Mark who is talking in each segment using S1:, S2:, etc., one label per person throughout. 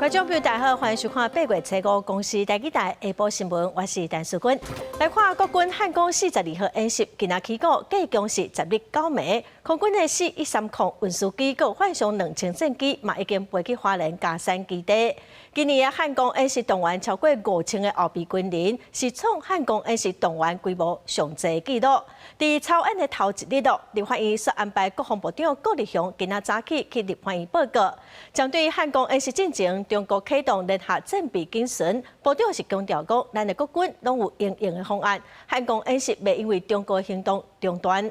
S1: 觀眾朋友大家好，歡迎收看八月初五公視台語台下晡新聞，我是陳淑君。來看國軍漢光四十二號演習，今仔起鼓，計共是10日9暝，空軍的 C-130運輸機閣幻象2000戰機嘛已經飛去花蓮佳山基地。今年的漢光演習動員超過5000个後備軍人，是創漢光演習動員規模上濟紀錄。佇操演的頭一日咯，立法院煞安排國防部長郭立雄今仔早起去立法院報告。針對漢光演習進前，中國啟動聯合戰備警巡，部長是強調講，咱的國軍攏有因應的方案，漢光演習袂因為中國行動中斷。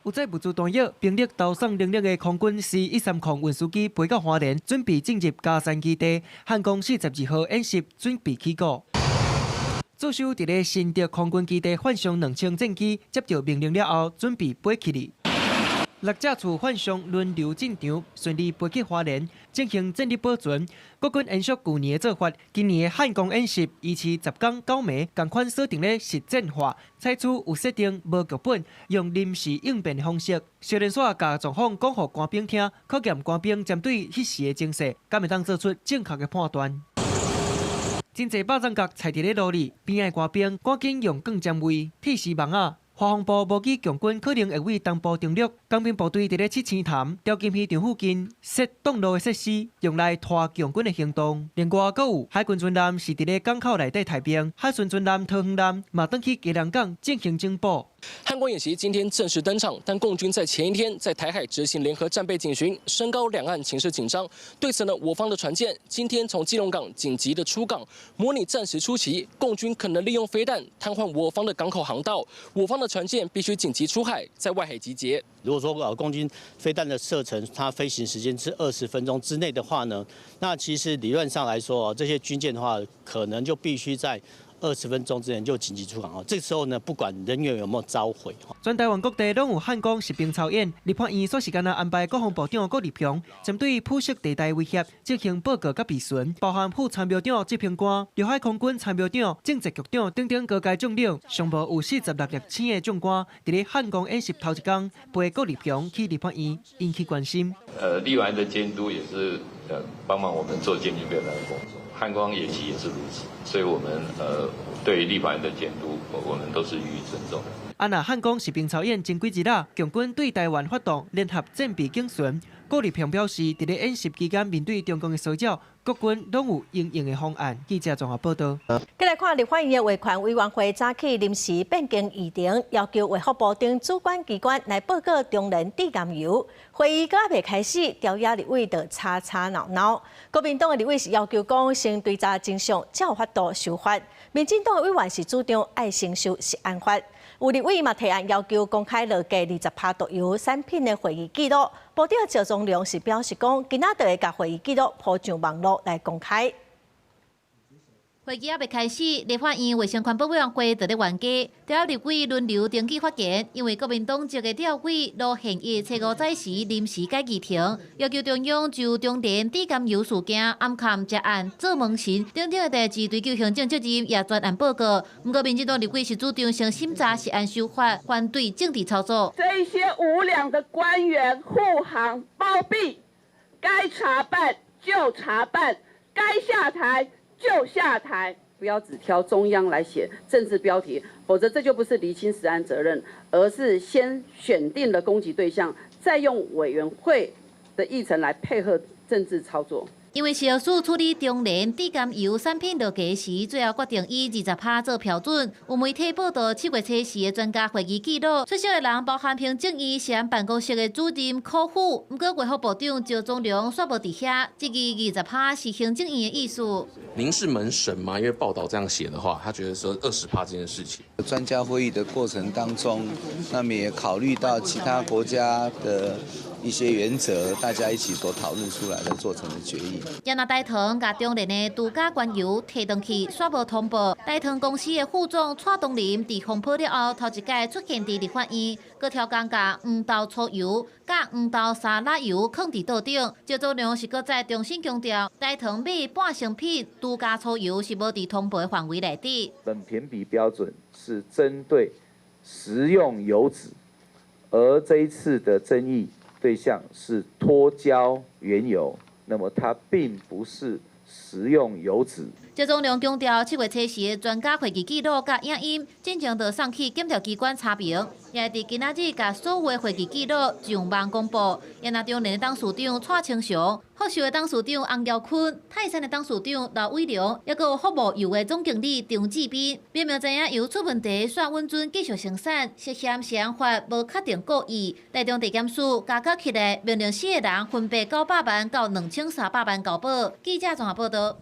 S2: 有載物資彈藥、兵力投送能力的空軍 C-130運輸機飛到花蓮，準備進入佳山基地。漢光四十二號演習準備起鼓。駐守佇咧新竹空軍基地幻象2000戰機接到命令了後，準備飛起去。六架次幻象輪流進場，順利飛去花蓮進行戰力保存。國軍延續舊年的做法，今年的漢光演習維持10工9暝，仝款鎖定咧實戰化，採取有設定無劇本，用臨時應變的方式。小連紲共狀況講予官兵聽，考驗官兵針對彼時的情勢，敢會當做出正確的判斷。真濟肉粽角踩佇咧爐裡，邊仔的官兵趕緊用鋼針位鐵絲網仔。華防部模擬共軍可能會對東部登陸，工兵部隊佇咧七星潭、釣金魚場附近設擋路的設施，用來拖共軍的行動。另外，閣有海軍軍艦是佇咧港口內底待命，海巡船艦、桃園艦嘛轉去基隆港進行整補。
S3: 漢光演習今天正式登場，但共軍在前一天在台海執行聯合戰備警巡，升高兩岸情勢緊張。對此呢，我方的船艦今天從基隆港緊急的出港，模擬戰時初期，共軍可能利用飛彈癱瘓我方的港口航道，我方的船艦必須緊急出海，在外海集結。
S4: 如果說共軍飛彈的射程，它飛行時間是20分鐘之內的話呢，那其實理論上來說，這些軍艦的話，可能就必須在20分鐘之內就緊急出港哦。這時候呢，不管人員有沒有召回。
S2: 全台灣各地攏有漢光實兵操演，立法院煞是干焦安排國防部長郭立雄針對灰色地帶威脅進行報告佮備詢，包含副參謀長、執行官、陸海空軍參謀長、政治局長等等高階將領，上無有46粒星的將官，佇咧漢光演習頭一工陪郭立雄去立法院引起關心。
S5: 立法院的監督也是幫忙我們做建軍備戰的工作，漢光演習也是如此，所以我們對立法院的監督，我們都是予以尊重。
S2: 啊，若漢光實兵操演前幾日啊，共軍對台灣發動聯合戰備警巡，郭立雄表示，佇咧演習期間面對中共的騷擾，國軍攏有因應的方案。記者綜合報道。
S1: 繼來看立法院的衛權委員會早起臨時變更議程，要求衛福部等主管機關來報告中聯致癌油。會議閣猶未開始，朝野立委就吵吵鬧鬧。國民黨的立委是要求講先追查真相，才有法度修法。民進黨的委員是主張愛先修食安法。有立委嘛提案要求公開落架20趴毒油產品的會議記錄。部長趙宗龍是表示講，今仔就會共會議記錄鋪上網路來公開。
S6: 會議猶未開始，立法院衛生環保委員會就咧冤家，朝野立委輪流登記發言，因為國民黨籍的召委羅憲益初五早時臨時改議程，要求中央就中聯致癌油事件暗崁食案做門神等等的代誌追究行政責任，也專案報告。毋過民進黨立委是主張先審查食安修法，反對政治操作。
S7: 這些無良的官員護航包庇，該查辦就查辦，該下台就下台，
S8: 不要只挑中央來寫政治標題，否則這就不是釐清食安責任，而是先選定了攻擊對象，再用委員會的議程來配合政治操作。
S6: 因為食藥署處理中聯致癌油產品落架時，最後決定以20趴做標準。有媒體報道，7月初四的專家會議記錄，出席的人包含行政院食安辦公室的主任柯富，毋過衛福部長趙宗龍煞無佇遐，質疑20趴是行政院的意思。
S3: 您是門神嗎？因為報道這樣寫的話，他覺得說20趴這件事情。
S9: 專家會議的過程當中，那麼也考慮到其他國家的一些原則，大家一起所討論出來的做成的決議。
S6: 也若大唐共中聯的獨家原油提轉去，煞無通報。大唐公司的副總蔡東霖佇風波了後，頭一擺出現佇立法院，閣刁工共黃豆粗油、佮黃豆沙拉油囥佇桌頂。趙宗龍是閣再重新強調，大唐買半成品獨家粗油是無佇通報的範圍內底。
S10: 苯駢比標準是針對食用油脂，而這一次的爭議對象是脫焦原油，那麼它並不是食用油脂。
S6: 謝宗樑強調，7月初時的專家會議記錄佮影音，進前就送去檢調機關查評，也會佇今仔日共所有的會議記錄上網公布。也若中聯的董事長蔡清祥、福壽的董事長洪耀坤、泰山的董事長劉偉良，抑閣有福茂油的總經理張志斌，明明知影油出問題，煞允准繼續生產，涉嫌食安法無確定故意。台中地檢署加鉤起來，命令四个人分別900萬到2300萬交保。記者綜合報道。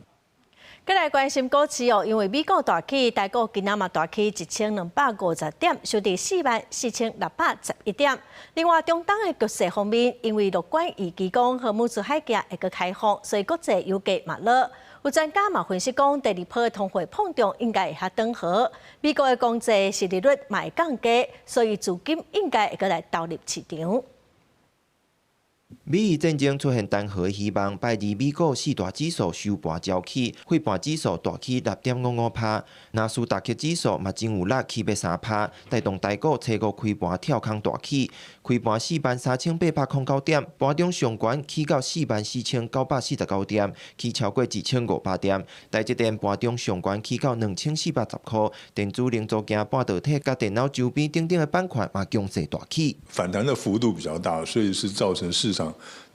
S1: 閣來關心股市哦，因為美股大起，台股今仔嘛大起1250點，收佇44,611點。另外，中東的局勢方面，因為樂觀預期講荷姆茲海峽會閣開放，所以國際油價嘛落。有專家嘛分析講，第二波的通貨膨脹應該會較轉好。美國的公債殖利率嘛會降低，所以資金應該會閣來投入市場。
S11: 美伊戰爭出現單核希望，拜二美股四大指數收盤交起，費半指數大起6.55%，納斯達克指數嘛真有力起欲3%，帶動台股初五開盤跳空大起，開盤43,809點，盤中上懸起到44,949點，起超過1500點。台積電盤中上懸起到2410箍，電子零組件、半導體佮電腦周邊等等的板塊嘛強勢大起。
S12: 反彈的幅度比較大，所以是造成市場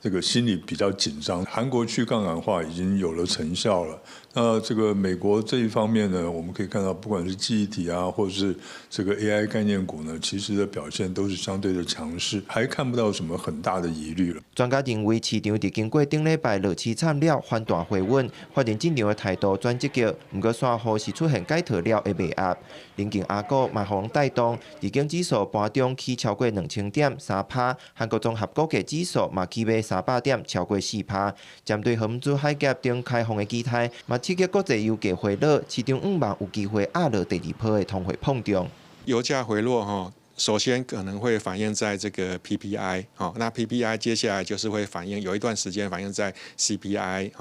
S12: 這個心理比較緊張。韓國去槓桿化已經有了成效了。那這個美國這一方面呢，我們可以看到，不管是記憶體啊，或者是這個 AI 概念股呢，其實的表現都是相對的強勢，還看不到什麼很大的疑慮了。
S11: 專家認為，市場佇經過頂禮拜落淒慘了，反彈回穩，發現進場的態度轉積極。毋過散戶是出現解套了的賣壓，鄰近亞股嘛予人帶動，日經指數盤中起超過2000點3%，韓國綜合股價指數嘛起欲300點，超過4%。針對荷姆茲海峽頂開放的期待，嘛刺激國際油價回落，市場向望有機會壓落第二波的通貨膨脹。
S13: 油價回落，哈，首先可能會反映在這個 PPI，那 PPI 接下來就是會反映有一段時間反映在 CPI，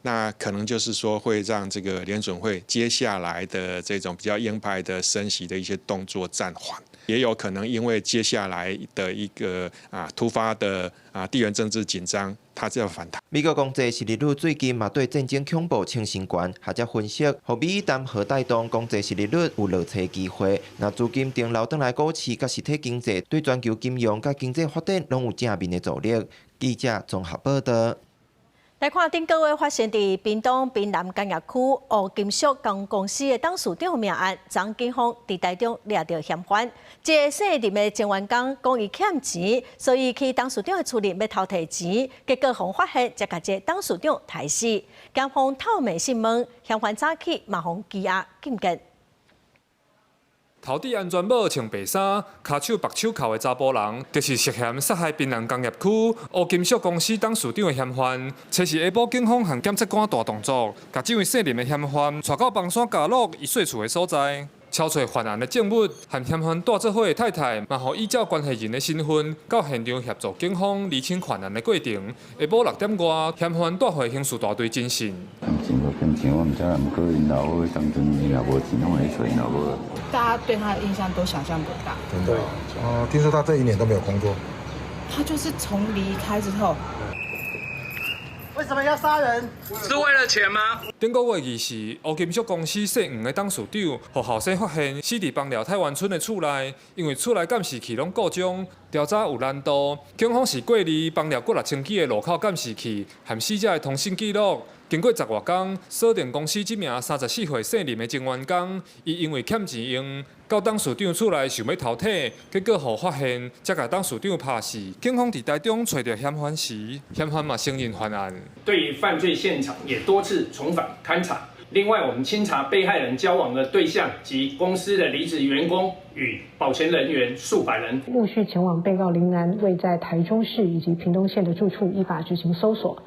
S13: 那可能就是說會讓這個聯準會接下來的這種比較鷹派的升息的一些動作暫緩，也有可能因為接下來的一個突發的地緣政治緊張，它就要反彈。
S11: 美國公債殖利率最近嘛對戰爭恐怖衝新懸，學者分析，予美伊談和帶動公債殖利率有落車機會。若資金重流轉來股市佮實體經濟，對全球金融佮經濟發展攏有正面的助力。記者綜合報道。
S1: 來看頂個月發生佇屏東屏南工業區烏金屬工公司的董事長命案，昨警方佇台中掠著嫌犯。這个姓林的前員工講伊欠錢，所以去董事長的厝裡欲偷提錢，結果予發現，才共這董事長刣死。檢方透明訊問，嫌犯早起嘛予羈押禁見。
S14: 頭戴安全帽、穿白衫、跤手縛手銬的查埔人，就是涉嫌殺害屏南工業區烏金屬公司董事長的嫌犯。初四下晡，警方和檢察官大動作，共這位姓林的嫌犯帶到枋山角落伊稅厝的所在，搜揣犯案的證物，和嫌犯蹛做伙的太太，嘛予依照關係人的身份，到現場協助警方釐清犯案的過程。下晡6點外，嫌犯帶回刑事大隊偵訊。
S15: 錢無欠錢，我毋知啦。毋過𪜶老母當陣𪜶若無錢，攏會揣𪜶老母。
S16: 大家對他的印象都想象不到。
S17: 真的？哦，聽說他這一年都沒有工作。
S16: 他就是從離開之後。
S18: 為什麼要殺人？
S3: 是為了錢嗎？
S14: 頂個月24，烏金屬公司姓黃的董事長，予後生發現死佇枋寮太原村的厝內，因為厝內監視器攏故障，調查有難度。警方是過濾枋寮幾若千支的路口監視器和死者的通訊記錄。經過10外工，鎖定公司這名34歲姓林的前員工，伊因為欠錢用，到董事長厝內想欲偷提，結果予發現，才共董事長拍死。警方佇台中揣著嫌犯時，嫌犯嘛承認犯案。
S19: 對於犯罪現場也多次重返勘查。另外，我們清查被害人交往的對象及公司的離職員工與保全人員數百人，
S20: 陸續前往被告林男位在台中市以及屏東縣的住處，依法執行搜索。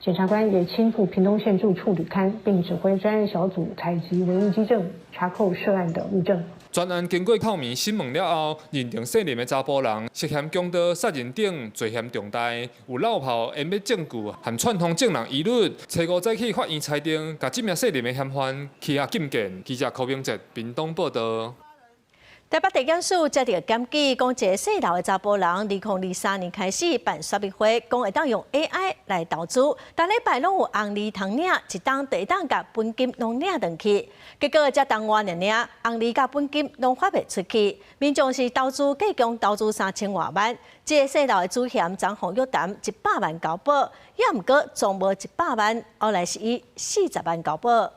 S20: 檢察官也親赴屏東縣住處履勘，並指揮專案小組採集文物跡證，查扣涉案的物證。
S14: 全案經過透明審問了後，認定姓林的查埔人涉嫌強盜、殺人等罪嫌重大，有漏炮、湮滅證據和串通證人疑慮。初五早起法院裁定，共這名姓林的嫌犯羈押禁見。記者柯明哲屏東報道。
S1: 台北地檢署接著檢舉，講一个姓劉的查埔人，2023年開始辦說明會，講會當用 AI 來投資，逐禮拜攏有紅利通領，一冬就會當共本金攏領轉去。結果才冬外爾爾，紅利佮本金攏發袂出去，民眾是投資計共投資3000外萬，這个姓劉的主嫌張洪玉潭100萬交保，也毋過總無100萬，後來是以40萬交保。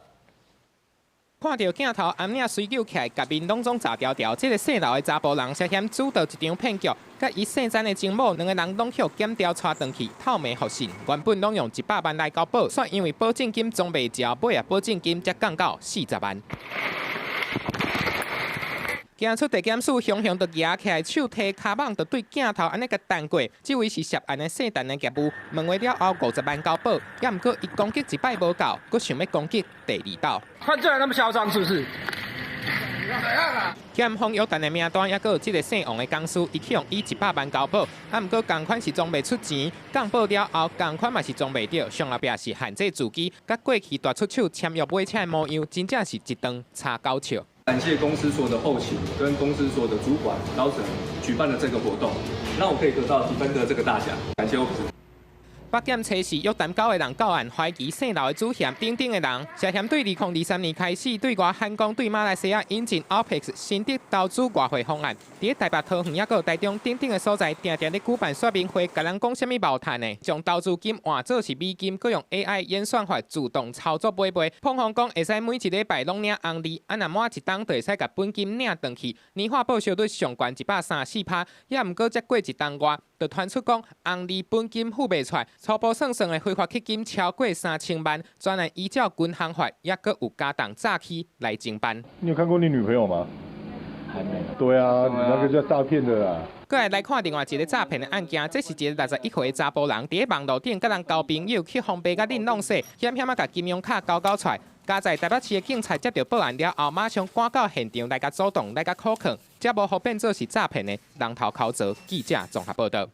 S21: 看著鏡頭，掩領隨揪起來，共面攏總炸條條。這个姓劉的查埔人涉嫌主導一場騙局，佮伊姓詹的情某，兩个人攏予檢調帶轉去，透明予信。原本攏用100萬來交保，煞因為保證金裝袂牢，尾仔保證金才降到40萬。行出地檢署，雄雄就舉起來手提跤蠓，就對鏡頭按呢共彈過。這位是涉案的姓陳的業務，問話了後50萬交保，也毋過伊攻擊一擺無夠，閣想欲攻擊第二道。
S22: 犯罪還那麼囂張，是不是？
S21: 檢方約談的名單，抑閣有這个姓王的公司，伊去予以100萬交保，啊，毋過仝款是裝袂出錢，降保了後，仝款嘛是裝袂著，上後壁是限制自己，佮過去大出手簽約買車的模樣，真正是一頓柴狗笑。
S23: 感謝公司所有的後勤跟公司所有的主管高層舉辦了這個活動，讓我可以得到積分的這個大獎，感謝我。
S21: 北檢測試約談九个人到案，懷疑姓劉的主嫌等等的人，涉嫌對2023年開始對外喊講對馬來西亞引進 OPEX 新的投資外匯方案，佇台北桃園抑閣有台中等等的所在，定定咧舉辦說明會，共人講啥物無趁的，將投資金換做是美金，閣用 AI 演算法自動操作買賣，膨風講會使每一禮拜攏領紅利，啊若滿一冬就會使共本金領轉去，年化報酬率上懸134%，也毋過才過一冬外，就傳出講紅利本金付袂出來。初步算算的非法吸金超過3000萬，專案依照銀行法，抑閣有加重詐欺來偵辦。
S12: 你有看過你女朋友嗎？還沒。對啊，你那個叫詐騙的啦。
S21: 閣來來看另外一个詐騙的案件，這是一个61歲的查埔人，佇咧網路頂佮人交朋友，去予白共恁弄死，險險仔共金融卡交交出來。加在台北市的警察接著報案了後，馬上趕到現場來共阻擋，來共銬銬，才無予變做是詐騙的人頭口座。記者綜合報導。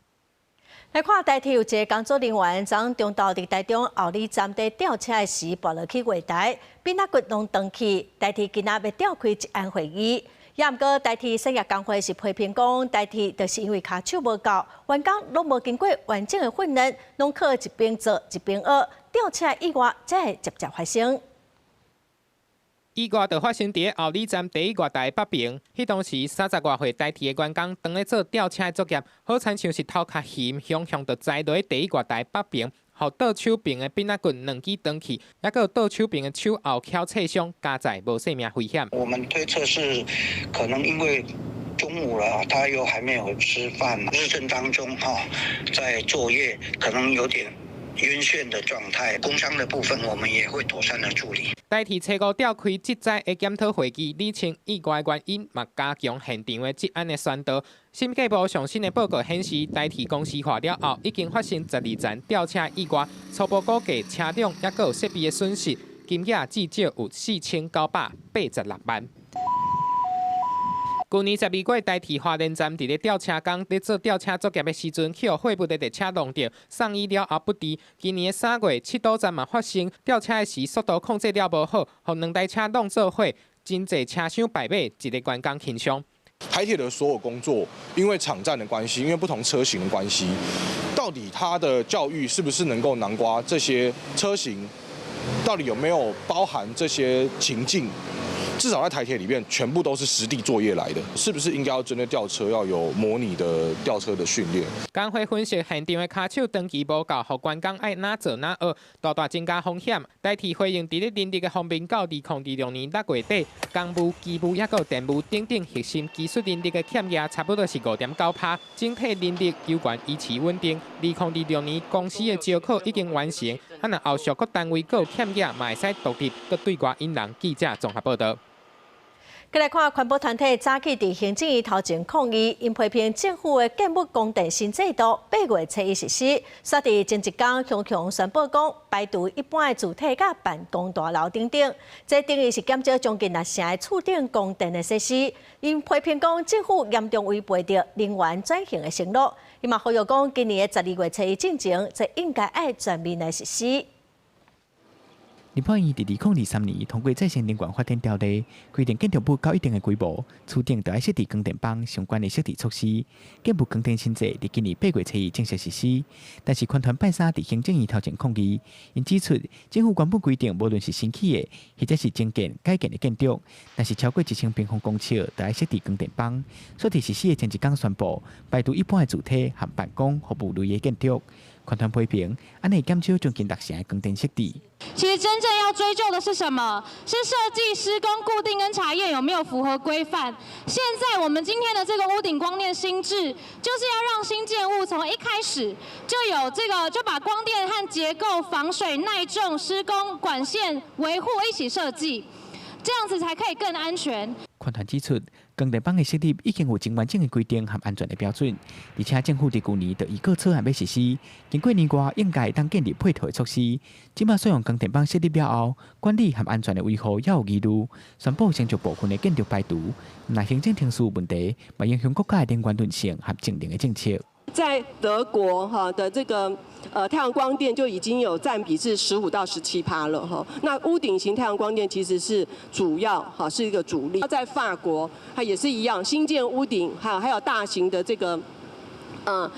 S1: 來看台鐵有一个工作人員，昨中晝佇台中后里站佇吊車的時，跋落去月台，鬢仔骨攏斷去。台鐵今仔欲召開職安會議，也毋過台鐵產業工會是批評講，台鐵就是因為跤手無夠，員工攏無經過完整的訓練，攏靠一邊做一邊學，吊車意外才會捷捷發生。
S21: 意外就發生佇后里站第一月台北爿，彼當時30外歲台鐵的員工當咧做吊車作業，好親像是頭殼懸，雄雄就栽落第一月台北爿，予倒手爿的鬢仔骨兩支斷去，抑閣有倒手爿的手後蹺切傷，佳哉無性命危險。
S24: 我們推測是可能因為中午了，他又還沒有吃飯，日正當中哈，在作業，可能有點暈眩的狀態，工傷的部分我們也會妥善的處理。
S21: 台鐵初五召開職災的檢討會議，釐清意外原因，嘛加強現場的職安的宣導。審計部上新的報告顯示，台鐵公司化了後，已經發生12層吊車意外，初步估計車輛抑閣有設備的損失，金額至少有4986萬。舊年12月，台鐵花蓮站佇咧吊車工佇做吊車作業的時陣，去予貨物的列車撞著，送醫了後不治。今年的3月，七堵站嘛發生吊車的時速度控制了無好，予兩台車挵做伙，真濟車廂敗尾，一个員工輕傷。
S25: 台鐵的所有工作，因為場站的關係，因為不同車型的關係，到底它的教育是不是能夠囊括這些車型？到底有沒有包含這些情境？至少在台鐵裡面，全部都是實地作業來的，是不是應該要針對吊車要有模擬的吊車的訓練？
S21: 工會分析現場的跤手長期無夠，予員工愛哪做哪學，大大增加風險。台鐵回應佇咧人力的方面，到2026年6月底，工務、機務抑閣有電務等等核心技術人力的欠額，差不多是5.9%。整體人力猶原維持穩定。2026年公司的招考已經完成，啊若後續各單位閣有欠額，嘛會使獨立閣對外引人。記者綜合報導。
S1: 閣來看環保團體早起佇行政院頭前抗議，𪜶批評政府的建物供電新制度8月初一實施，煞佇前一工雄雄宣布講排除一般的住宅佮辦公大樓等等，這等於是減少將近6成的厝頂供電的設施。𪜶批評講政府嚴重違背著能源轉型的承諾，伊嘛呼籲講今年的12月初一進前，這應該愛全面來實施。
S2: 立法院佇2023年通過再生能源發展條例，規定建築物到一定的規模，厝頂就愛設置光電板相關的設置措施。建部光電新制佇今年8月初1正式實施，但是環團拜三佇行政院頭前抗議，𪜶指出政府原本規定，無論是新起的或者是增建、改建的建築，若是超過1000平方公尺，就愛設置光電板。所以佇實施的前一工宣布，排除一般的住宅和辦公服務類的建築。環團批評，按呢會減少將近六成的光電設置。
S4: 其實真正要追究的是什麼？是設計、施工、固定跟查驗有沒有符合規範。現在我們今天的這個屋頂光電新制，就是要讓新建物從一開始就有這個，就把光電和結構、防水、耐重、施工、管線維護一起設計，這樣子才可以更安全。
S2: 環團指出，光電板的設立已經有真完整的規定和安全的標準，而且政府佇舊年就預告草案欲實施，經過年外應該會當建立配套的措施。這擺使用光電板設立了後，管理和安全的維護猶有疑慮，宣布先將部分的建築排除。若行政程序問題，嘛影響國家的能源韌性和節能的政策。
S5: 在德國哈的這個太陽光電就已經有佔比是15到17%了哈。那屋頂型太陽光電其實是主要哈，是一個主力。在法國，它也是一樣，新建屋頂還有大型的這個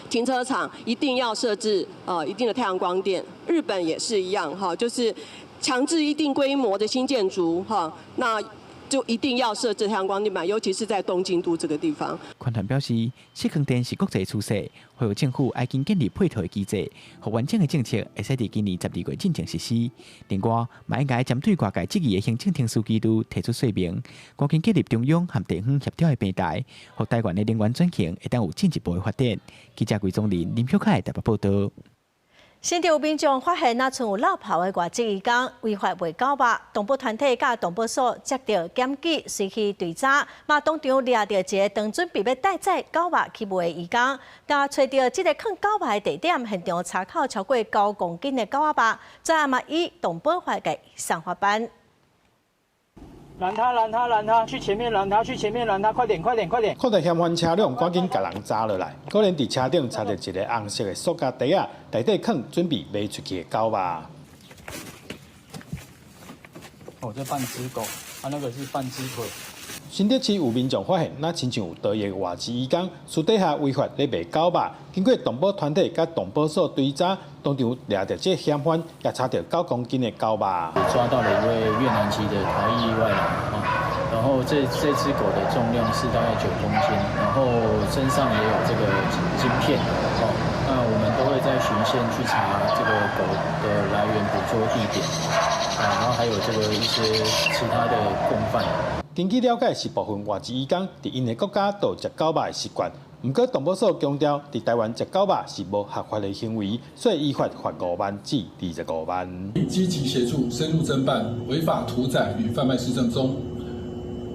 S5: 停車場一定要設置一定的太陽光電。日本也是一樣哈，就是強制一定規模的新建築哈，那就一定要設置太陽光電板，尤其是在東京都這個地方。
S2: 環團表示，設光電是國際趨勢，呼籲政府愛緊建立配套的機制，予完整的政策會使佇今年12月進前實施。另外，嘛應該針對外界質疑的行政程序記錄提出說明，趕緊建立中央和地方協調的平台，予台灣的能源轉型會當有進一步的發展。記者魏宗林、林秀凱台北報道。
S1: 新竹有民眾發現，若賰有落跑的外籍移工違法賣狗肉，動保團體佮動保所接著檢舉，隨去追查，嘛當場掠著一个當準備欲帶載狗肉去賣的移工，但揣著這个囥狗肉的地點，現場查扣超過9公斤的狗仔肉，最後嘛以動保法共送法辦。
S7: 攔他，攔他，攔他，去前面攔他，去前面攔他，快點，快點，快點！
S22: 看著嫌犯車輛，趕緊共人查落來。果然佇車頂查著一个紅色的塑膠袋仔，內底囥準備賣出去的狗肉。
S7: 哦，這半隻狗，啊，那個是半隻腿。
S22: 新竹市有民眾發現，若親像有逃逸外籍移工，私底下違法咧賣狗肉。經過動保團體佮動保所追查，當場掠著這嫌犯，也查著9公斤的狗肉。
S26: 抓到了一位越南籍的逃逸外勞啊，然後這隻狗的重量是大概9公斤，然後身上也有這個晶片哦。那我們都會在循線去查這個狗的來源、捕捉地點啊，然後還有這個一些其他的共犯。
S22: 根據了解，是部分外籍移工佇𪜶的國家都有食狗肉的習慣。毋過動保所強調，佇台灣食狗肉是無合法的行為，所以依法罰5萬至25萬。
S27: 積極協助深入偵辦違法屠宰與販賣施政中，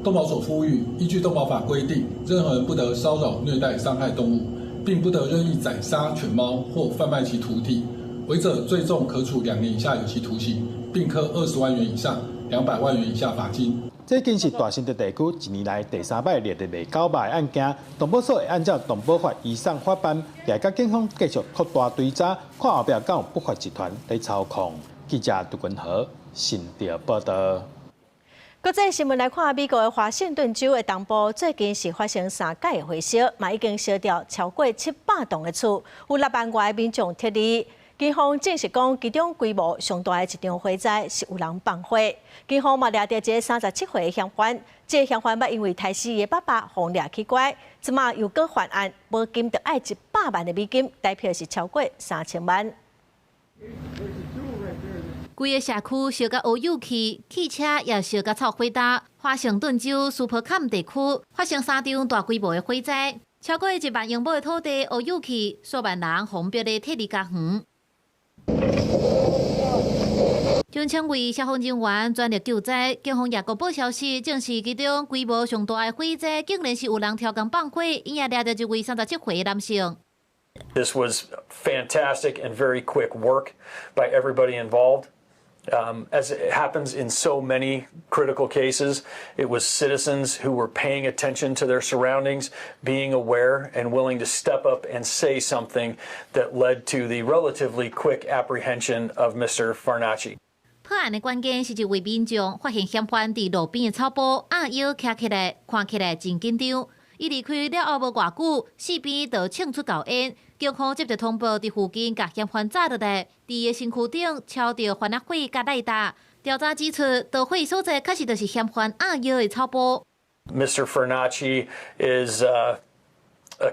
S27: 動保所呼籲，依據動保法規定，任何人不得騷擾、虐待、傷害動物，並不得任意宰殺犬貓或販賣其屠體，違者最重可處2年以下有期徒刑，並科20萬元以上200萬元以下罰金。
S22: 這已經是大新竹地區一年來第三擺掠著賣狗肉的案件，動保所會按照動保法移送法辦，也佮警方繼續擴大追查，看後壁敢有不法集團佇操控。記者杜君豪新竹報道。
S1: 國際新聞來看，美國的華盛頓州的東部最近是發生三擺的火燒，嘛已經燒掉超過700棟的厝，有6萬外的民眾撤離。警方證實講，其中規模上大的一場火災是有人放火。警方嘛掠著一个37歲的嫌犯，這个嫌犯捌因為刣死伊的爸爸，予掠去關，這馬又閣犯案，保金著愛100萬的美金，代表是超過3000萬。
S6: 規个社區燒甲烏有去，汽車也燒甲臭火焦。華盛頓州斯波坎地區發生三場大規模的火災，超過1萬英畝的土地烏有去，數萬人予逼咧撤離家園。上千位消防人員全力救災，警方也公布消息，證實其中規模上大的火災，竟然是有人挑工放火，𪜶也掠著一位37歲的男性。
S28: This was fantastic and very quick work by everybody involved. As it happens in so many critical cases, it was citizens who were paying attention to their surroundings, being aware and willing to step up and say something that led to the relatively quick apprehension of Mr. Farnacci.
S6: 破破案的關鍵是一位民眾發現嫌犯佇路邊的草埔按腰徛起來，看起來真緊張。伊離開了後無偌久，四邊就衝出厚煙。警方接到通報，佇附近共嫌犯紮落來，佇伊的身軀頂抄著番仔火佮賴打。調查指出，導火所在確實就是嫌犯按腰的草埔。
S28: Mr. Fornaci is a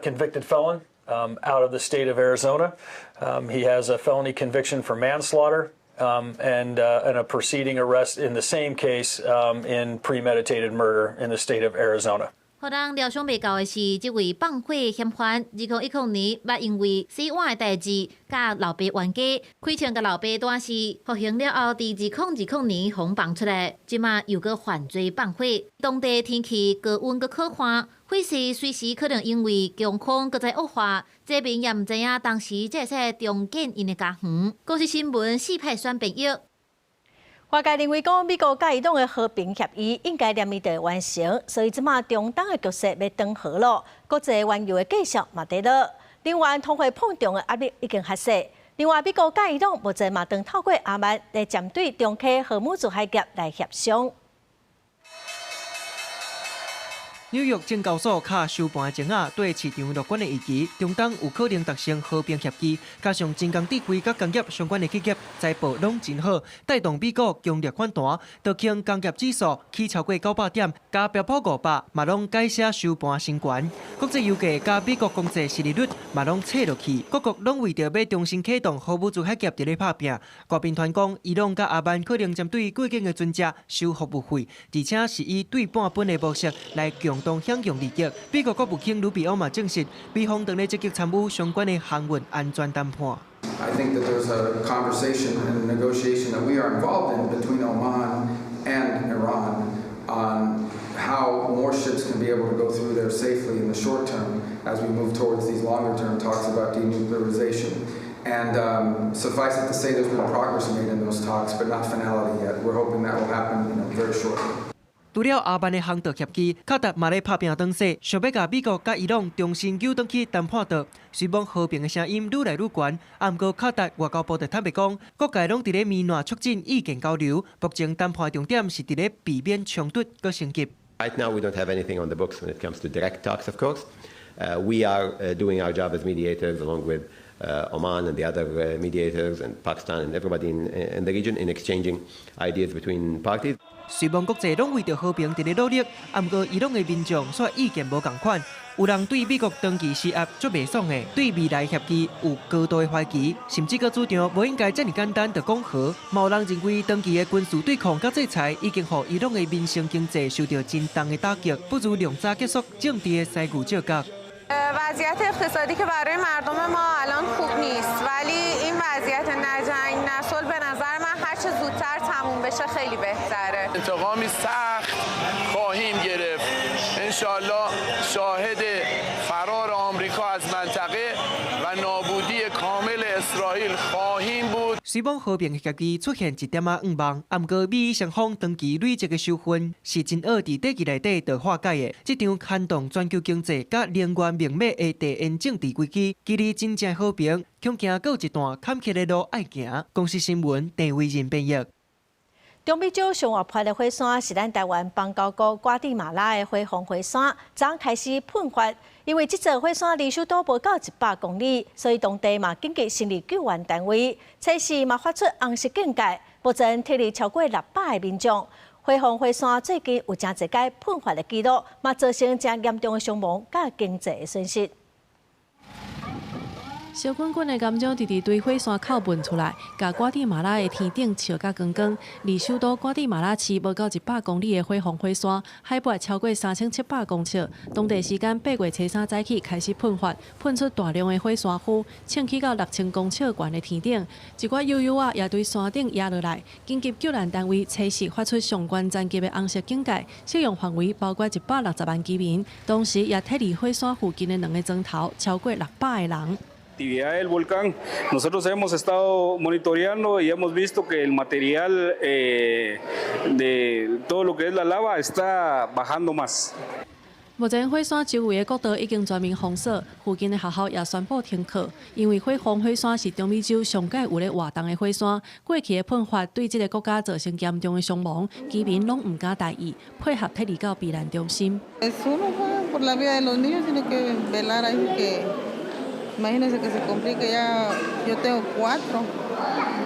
S28: convicted felon out of the state of Arizona. He has a felony conviction for manslaughter and a preceding arrest in the same case in premeditated murder in the state of Arizona.
S6: 予人料想袂到的是，這位放火嫌犯，2010年捌因為洗碗的代誌，佮老爸冤家，開槍共老爸彈死，服刑了後，佇2020年予放出來，這馬又閣犯罪放火。當地天氣高溫閣可旱，火勢隨時可能因為強風閣再惡化，災民也毋知影當時才會使重建𪜶的家園。公視新聞四派選編譯。
S1: 外界認為講，美國佮伊朗的和平協議應該連日就會完成，所以這馬中東的局勢欲轉好囉，國際原油的價數嘛佇落，另外通貨膨脹的壓力已經較細。另外，美國佮伊朗目前嘛正透過阿曼來針對中溪荷姆茲海峽來協商。
S8: 紐約證交所敲收盤前仔，對市場樂觀的預期，中東有可能達成和平協議，加上人工智慧佮工業相關的企業財報攏真好，帶動美股強力反彈，道瓊工業指數起超過900點，佮標普500嘛攏改寫收盤新高。國際油價佮美國公債殖利率嘛攏挫落去，各國攏為著欲重新啟動荷姆茲海峽佇咧拍拚。外賓傳講，伊朗佮阿曼可能針對過境的船隻收服務費，而且是以對半分的模式來共同享用利益。美國國務卿魯比歐嘛證實，美方正咧積極參與相關的航運安全談判。
S9: I think that there's a conversation and negotiation that we are involved in between Oman and Iran on how more ships can be able to go through there safely in the short term as we move towards these longer term talks about denuclearization. And suffice it to say, there's been progress made in those talks, but not finality yet. We're hoping that will happen very shortly.
S8: 除了阿曼的航道協議，卡達嘛咧拍拚轉勢，想欲共美國佮伊朗重新扭轉去談判桌。雖罔和平的聲音愈來愈懸，毋過卡達外交部就坦白講，各界攏佇咧彌漫促進意見交流。目前談判重點是佇咧避免衝突閣升級。
S10: Right now, we don't have anything on the books when it comes to direct talks, of course. We are doing our job as mediators along with Oman and the other mediators and Pakistan and everybody in the region in exchanging ideas between parties.
S8: 雖罔國際攏為著和平佇咧努力，毋過伊朗的民眾卻意見無仝款。有人對美國長期施壓足袂爽的，對未來協議有高度的懷疑，甚至閣主張無應該遮爾簡單就講和。嘛有人認為長期的軍事對抗佮制裁已經予伊朗的民生經濟受著真重的打擊，不如量早結束政治的師牛借角。
S11: وضعیت اقتصادی که برای مردم ما الان خوب نیست ولی این وضعیت نه جنگ نه صلح به نظر من هر چه زودتر تموم بشه خیلی بهتره.
S13: انتقامی سخت خواهیم گرفت انشاءالله شاهد فرار آمریکا از منطقه و نابودی کامل اسرائیل خواهیم بود.
S8: 雖罔和平協議出現一點仔向望，毋過美伊雙方長期累積的仇恨是真惡佇短期內底就化解的。這場牽動全球經濟佮能源命脈的地緣政治危機，距離真正和平，恐驚閣有一段坎坷的路愛行。公視新聞鄭惟仁編譯。
S1: 中美洲上活潑的火山是咱台灣邦交國瓜地馬拉的火鳳火山，昨開始噴發。因為這座火山離首都無到100公里，所以當地嘛緊急成立救援單位，測試嘛發出紅色警戒。目前撤離超過600個民眾。火鳳火山最近有誠濟擺噴發的記錄，嘛造成誠嚴重的傷亡佮經濟的損失。
S15: 燒滾滾的岩漿直直對火山口噴出來，共瓜地馬拉的天頂燒甲光光。離首都瓜地馬拉市無夠100公里的火鳳火山，海拔超過3700公尺。當地時間8月初3早起開始噴發，噴出大量的火山灰，衝起到6000公尺懸的天頂。一寡油油仔也對山頂壓落來。緊急救援單位初時發出上懸層級的紅色警戒，適用範圍包括160萬居民。同時也撤離火山附近的兩個莊頭，超過600個人。
S16: Actividad del volcán, nosotros hemos estado monitoreando y hemos visto que el material de todo lo que es la lava está bajando más.
S15: 目前火山周圍的國道已經全面封鎖，附近的學校也宣布停課。因為火鳳火山是中美洲上蓋有咧活動的火山，過去的噴發對這個國家造成嚴重的傷亡，居民攏毋敢大意，配合撤離到避難中心。
S3: Por la vida de los niños tiene que velar ahí que imagínense que se complique ya. Yo tengo cuatro,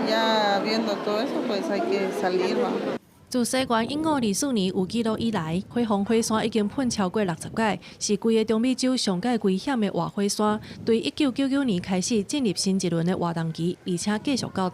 S3: ya viendo todo eso, pues hay que salir, ¿va?
S15: 自西元1524年有記錄以來，火鳳火山已經噴超過60擺，是規个中美洲上蓋危險的活火山。對1999年開始進入新一輪的活動期，而且繼續到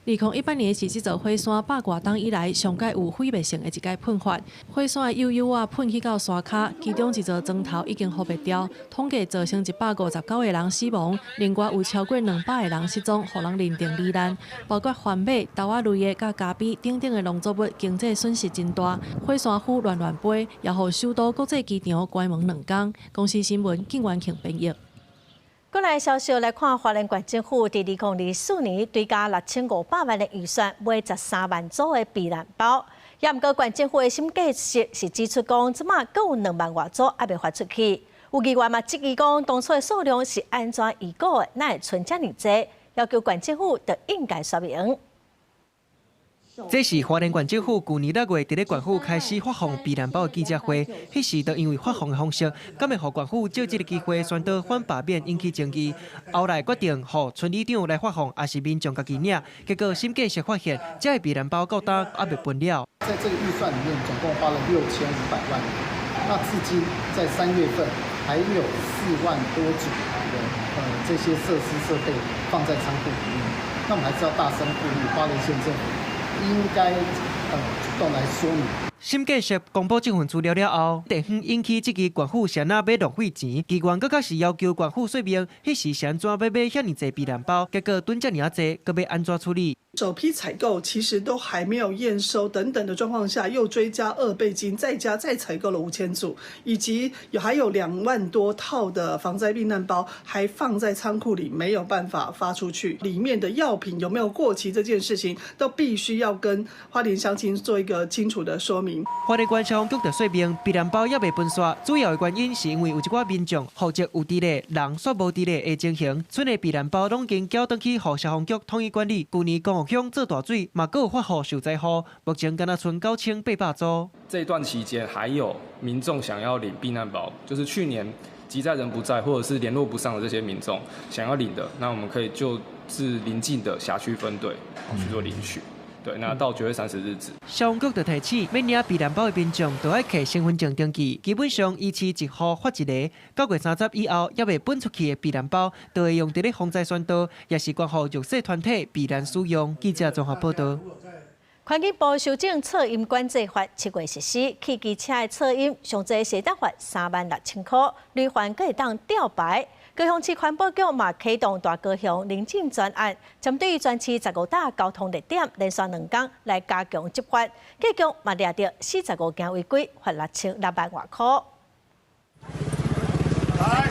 S15: 今。2018年是這座火山100外冬以來上蓋有毀滅性的一擺噴發，火山的幼幼仔噴去到山跤，其中一座磚頭已經予滅掉，統計造成159個人死亡，另外有超過200個人失蹤，予人認定罹難，包括番麥、豆仔類的、佮咖啡等等的農作物經濟損失真大，火山灰亂亂飛，也予首都國際機場關門2工。公視新聞，靳元慶編譯。
S1: 過來消息來看，花蓮縣政府佇2024年追加6500萬的預算，買13萬組的避難包。也毋過縣政府的審計室是指出講，這馬閣有2萬外組猶未發出去。有議員嘛質疑講，當初的數量是按怎預估的，哪會賰遮爾濟？要求縣政府就應該說明。
S8: 這是花蓮縣政府舊年6月佇咧縣府開始發放避難包的記者會，彼時就因為發放的方式，敢會予縣府藉這个機會宣導反罷免引起爭議。後來決定予村里長來發放，抑是民眾家己領。結果審計室發現，這个避難包到今猶未分了。
S12: 在這個預算裡面，總共花了6500萬元。那至今在3月份還有4萬多組的這些設施設備放在倉庫裡面。那我們還是要大聲呼籲花蓮縣政府應該主動來說明。
S8: 審計室公布這份資料了後，地方引起質疑，縣府是按怎欲浪費錢？議員閣較是要求縣府說明，彼時是按怎欲買遐爾濟避難包，結果囤遮爾仔濟，閣欲按怎處理？
S14: 首批採購其實都還沒有驗收等等的狀況下，又追加2倍金，再加再採購了5000組，以及有還有2萬多套的防災避難包還放在倉庫裡，沒有辦法發出去。裡面的藥品有沒有過期這件事情，都必須要跟花蓮鄉親做一個清楚的說明。
S8: 花蓮縣消防局就說明，避難包猶未分煞，主要的原因是因為有一寡民眾戶籍有佇咧，人煞無佇咧的情形，賰的避難包攏已經繳轉去予消防局統一管理。舊年光復鄉做大水，嘛閣有發予受災戶，目前敢若賰9800組。
S17: 這段期間還有民眾想要領避難包，就是去年急在人不在或者是聯絡不上的這些民眾想要領的，那我們可以就至鄰近的轄區分隊去做領取。對，那到9月30日止。
S8: 消防局就提醒，欲領避難包的民眾，都愛摕身份證登記，基本上依次一戶發一个。9月30以後，猶未分出去的避難包，就會用佇咧防災宣導，抑是捐予弱勢團體避難使用。記者綜合報導。
S1: 環境部修正噪音管制法，7月實施，汽機車的噪音上濟會當罰36,000箍，累犯閣會當吊牌。高雄市環保局嘛啟動大高雄寧靜專案，針對全市15搭交通熱點，連續2工來加強執法，計共嘛掠著45件違規，罰6006萬外箍。
S18: 來，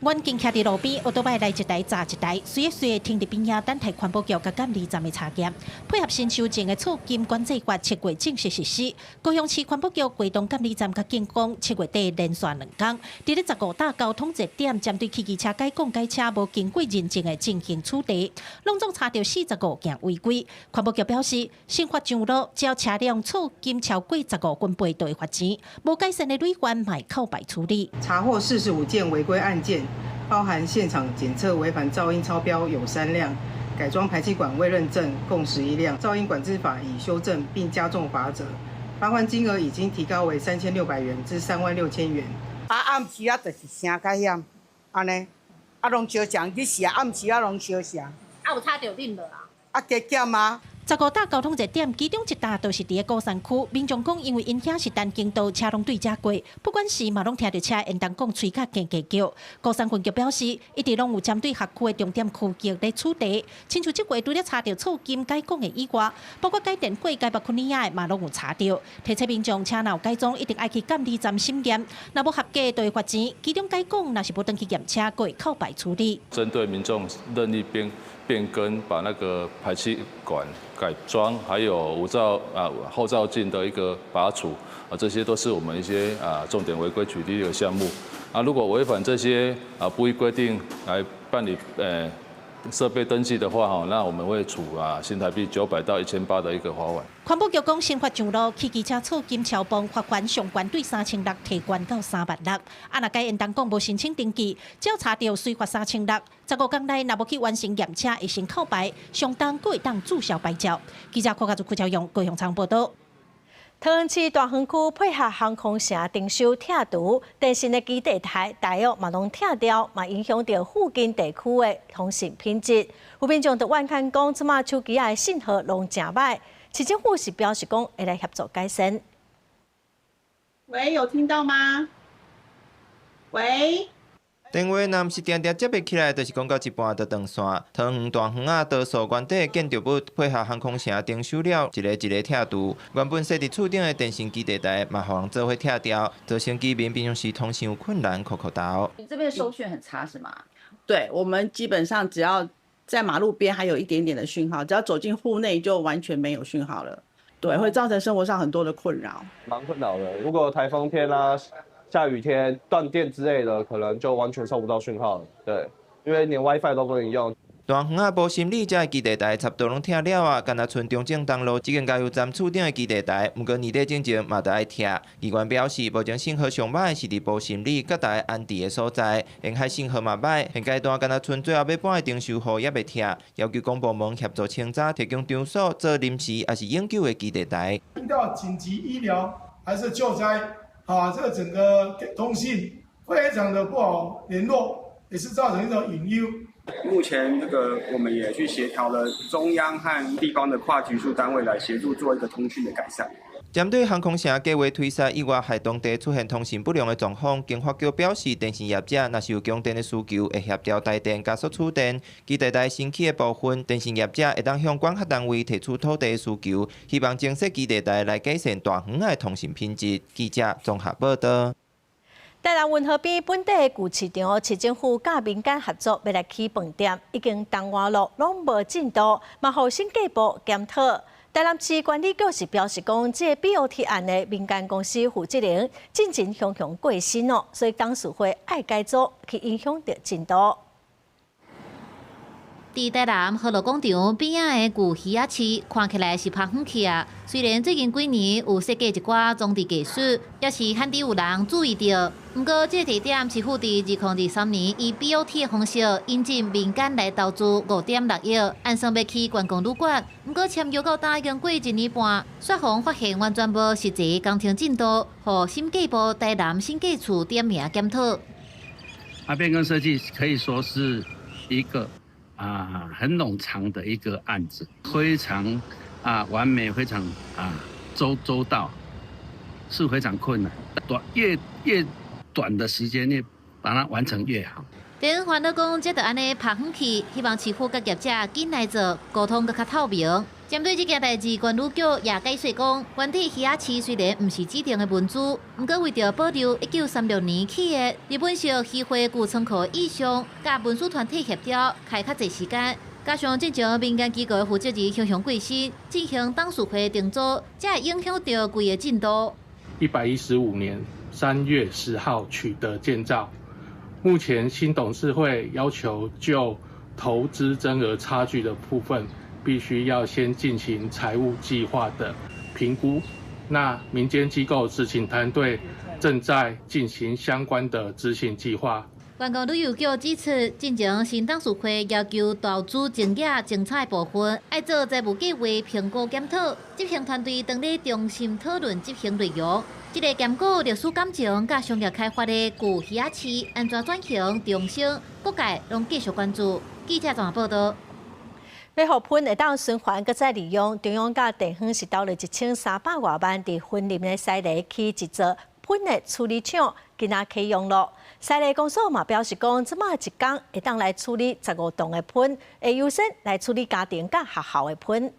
S6: 遠近徛佇路邊，歐多擺來一台閘一台，隨一隨停佇邊仔等待環保局佮監理站的查驗。配合新修正的噪音管制法7月正式實施，高雄市環保局會同監理站佮警方7月底連續兩工，佇咧十五搭交通熱點，針對汽機車改摃改車無經過認證的進行處罰，攏總查著45件違規。環保局表示，新法上路，只要車輛噪音超過15分貝，就會罰錢，無改善的累犯嘛會扣牌處理。
S19: 查獲45件違規案件。包含現場檢測違反噪音超標有3輛，改裝排氣管未認證共11輛。噪音管制法已修正並加重罰則，罰鍰金額已經提高為3600元至36,000元。
S20: 啊，暗時啊，就是聲較響，按呢，啊，攏相像，日時啊，暗時啊，攏相像。
S6: 啊，有吵著恁無啊？
S20: 啊，加減啊。
S6: 十五搭交通熱點，其中一搭就是佇咧鼓山區。民眾講，因為𪜶遐是單行道，車攏對遮過，不管是嘛攏聽著車煙囱管吹甲加加叫。鼓山分局表示，一直攏有針對轄區的重點區域咧處罰，親像這月除了查著噪音改摃的以外，包括改電火、改目坤尼仔的嘛攏有查著。提醒民眾車若有改裝，一定愛去監理站審驗，若無合格就會罰錢。其中改摃若是無轉去驗車，閣會扣牌處理。
S23: 針對民眾任意變
S2: 變更，把那個排氣管改裝，還有無照啊後照鏡的一個拔除啊，這些都是我們一些啊重點違規取締的項目。啊，如果違反這些啊不依規定來辦理設備登記的話，哈，那我們會處啊新台幣900到1800的一個罰款。
S4: 環保局講，新法上路，汽機車厝金超磅罰款上懸對3600提懸到3萬6。啊，若改延當講無申請登記，只要查著隨罰3600。15天內若無去完成驗車，會先扣牌，上重閣會當註銷牌照。記者柯家祖、柯朝陽高雄倉報道。
S1: 桃園市大園區配合航空城徵收拆除電信的基地台，大約嘛攏拆掉，嘛影響著附近地區的通訊品質。有民眾就怨嘆講，這馬手機仔的信號攏誠䆀。市政府是表示講會來協助改善。
S5: 喂，有聽到嗎？喂。
S18: 電話若毋是定定接袂起來，就是講到一半就斷線。桃園大園仔多數原底建築物配合航空城徵收了，一个一个拆除。原本設佇厝頂的電信基地台嘛，予人做伙拆掉，造成居民平常時通訊有困難，苦苦頭。
S21: 你這邊收訊很差是嗎？
S5: 對，我們基本上只要在馬路邊還有一點點的訊號，只要走進戶內就完全沒有訊號了。對，會造成生活上很多的困擾。
S23: 蠻困擾的，如果颱風天啊、下雨天斷電之類的，可能就完全收不到訊號了。對，因為連 WiFi 都不能用。
S18: 大園仔埔心里這个基地台差不多攏拆了啊，干焦賰中正東路這間加油站厝頂的基地台，毋過年底進前嘛著愛拆。議員表示，目前信號上䆀的是佇埔心里佮台安置的所在，沿海信號嘛䆀。現階段干焦賰最後欲搬的徵收戶猶未拆，要求公部門協助清查，提供場所做臨時抑是永久的基地台。
S24: 遇到緊急醫療還是救災，啊，這個整個通信非常的不好聯絡，也是造成一種隱憂。
S25: 目前這個我們也去協調了中央和地方的跨局處單位來協助做一個通訊的改善。
S18: 針對航空城計劃推設以外，害當地出現通訊不良的狀況，經發局表示，電信業者若是有供電的需求，會協調台電加速取電。基地台新起的部分，電信業者會當向管轄單位提出土地的需求，希望增設基地台來改善大園的通訊品質。記者綜合報道。
S1: 台南運河邊本地的舊市場，市政府佮民間合作，欲來起飯店，已經冬外咯，攏無進度，嘛予審計部檢討。台南市管理局是表示講，這个 BOT 案的民間公司負責人進前雄雄過身哦，所以董事會愛改組，去影響著進度。
S6: 佇台南河樂廣場邊仔的舊魚仔市，看起來是拍遠去啊。雖然最近幾年有設計一寡裝置技術，也是罕佇有人注意著。毋過，這个地點市府佇2023年以 BOT 的方式引進民間來投資5.6億，按算欲起觀光旅館。毋過簽約到今已經過一年半，煞予人發現完全無實際工程進度，予審計部台南審計處點名檢討。
S29: 啊，變更設計可以說是一個很冗長的一個案子，非常完美，非常周到，是非常困難。越短的時間內把它完成越好。
S6: 電煩惱講，這就按呢拍遠去，希望市府佮業者緊來做溝通，閣較透明。針對這件代誌，觀旅局也解釋講，原底魚仔市雖然毋是指定的文資，毋過為著保留1936年起的日本式漁貨舊倉庫意象，佮文史團體協調，開較濟時間，加上進前民間機構的負責人雄雄過身，進行董事會重組，才會影響著規个進度。
S30: 115年3月10號取得建造，目前新董事會要求就投資增額差距的部分，必須要先進行財務計劃的評估。那民間機構執行團隊正在進行相關的執行計劃。
S6: 觀光旅遊局指出，進前新董事會要求投資增額精彩部分，愛做財務計劃評估檢討。執行團隊當咧中心討論執行內容。這个兼顧歷史感情佮商業開發的舊魚仔市，按怎轉型重生，各界攏繼續關注。記者綜合報道。
S1: 欲予糞會當循環，閣再利用，中央佮地方是投入1300外萬，佇雲林的西螺起一座糞的處理廠，今仔啟用咯。西螺公所嘛表示講，這馬一工會當來處理15噸的糞，會優先來處理家庭佮學校的糞。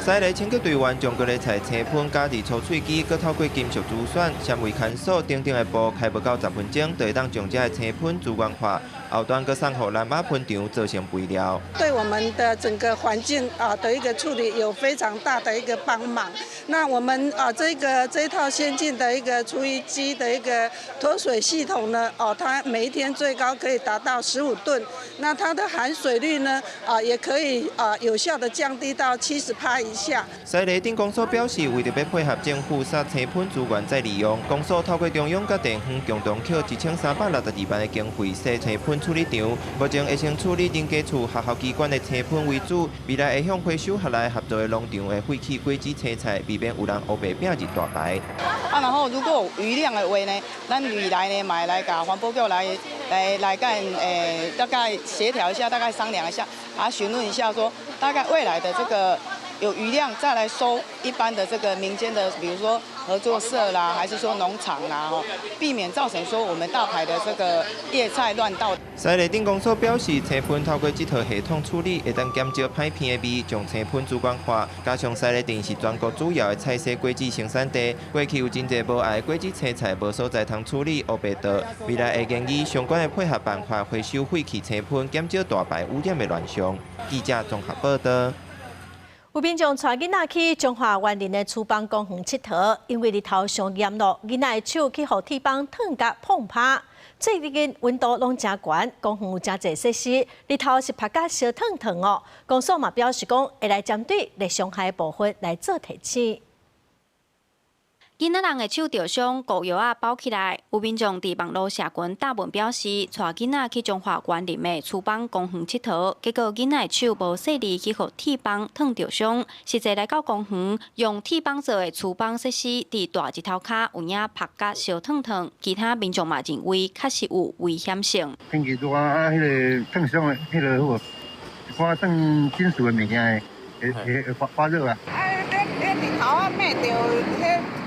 S18: 西螺清潔隊員將高麗菜青噴加佇抽水機，閣透過金屬珠選、纖維牽索等等的步，開無到10分鐘，就會當將這个青噴資源化，後端閣送予南馬噴場做成肥料。
S7: 對我們的整個環境啊的一個處理有非常大的一個幫忙。那我們啊這一套先進的一個廚餘機的一個脫水系統呢，哦，它每一天最高可以達到15噸，那它的含水率呢，啊，也可以啊有效的降低到70%以下。
S18: 西螺鎮公所表示，為著欲配合政府殺青噴資源再利用，公所透過中央佮地方共同抾1362萬的經費設青噴處理場，目前會先處理人家厝、學校機關的青噴為主，未來會向回收下來合作的農場的廢棄果子青菜，避免有人烏白併入大排。
S9: 啊，然後如果有餘量的話呢，咱未來呢，嘛會來共環保局來來來，大概協調一下，大概商量一下，啊，詢問一下，說大概未來的這個有餘量再來收一般的這個民間的，比如說合作社啦，還是說農場啦，避免造成說我們大排的這個葉菜亂倒。
S18: 西螺鎮公所表示，青噴透過這套系統處理，會當減少歹片的味，將青噴資源化。加上西螺鎮是全國主要的菜蔬果子生產地，過去有真濟無愛果子青菜無所在通處理，烏白倒。未來會研擬相關的配合辦法，回收廢棄青噴，減少大排污染的亂象。記者綜合報道。
S1: 有民眾帶囡仔去彰化員林的廚房公園𨑨迌，因為日頭傷炎咯，囡仔的手去予鐵枋燙甲膨趴。最近溫度攏誠懸，公園有誠濟設施，日頭是曝甲燒燙燙哦。公所嘛表示講，會來針對熱傷害的部分來做提醒。
S10: 囡仔人的手著傷，膏藥仔包起來。有民眾佇網路社群貼文表示，帶囡仔去彰化員林的廚房公園𨑨迌，結果囡仔的手無細膩去予鐵枋燙著傷。實際來到公園，用鐵枋做的廚房設施，佇大日頭跤有影曝甲燒燙燙。其他民眾嘛認為確實有危險性。
S11: 天氣熱啊，彼個燙傷的，彼個好無？一寡算金屬的物件會發熱啊。
S20: 啊，你日頭啊，焖著，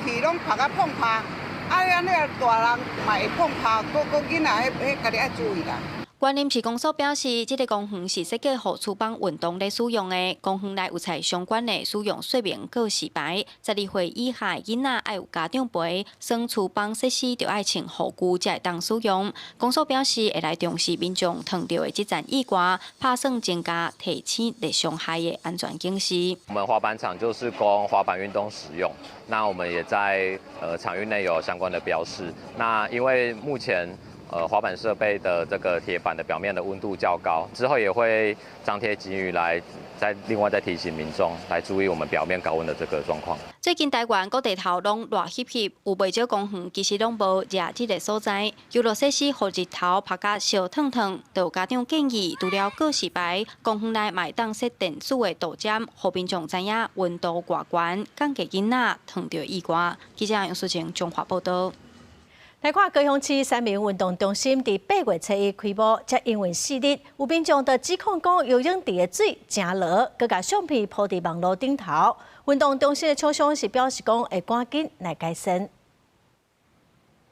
S20: 彼氣攏曝甲膨趴，啊，按呢大人嘛會膨趴，閣囡仔彼家己愛注意啦。
S10: 員林市公所表示，這个公園是設計予廚房運動咧使用的，公園內有採相關的使用說明告示牌。12歲以下的囡仔愛有家長陪，耍廚房設施著愛穿護具才會當使用。公所表示會來重視民眾燙著的這層意外，拍算增加提醒熱傷害的安全警示。
S13: 我們滑板場就是供滑板運動使用，那我們也在場域內有相關的標示。那因為目前滑板設備的這個鐵板的表面的溫度較高，之後也會張貼警語來再另外再提醒民眾來注意我們表面高溫的這個狀況。
S10: 最近台灣各地頭攏熱翕翕，有袂少公園其實攏無熱這个所在，遊樂設施予日頭曝甲燒燙燙，就有家長建議，除了告示牌，公園內嘛會當設電子的導針，予民眾知影溫度偌懸，降低囡仔燙著意外。記者楊淑晴彰化報道。
S1: 來看高雄市三民運動中心，佇8月初一開幕，才營運4日，有民眾就指控講游泳池的水誠濁，閣共相片鋪佇網路頂頭。運動中心的廠商是表示講會趕緊來改善。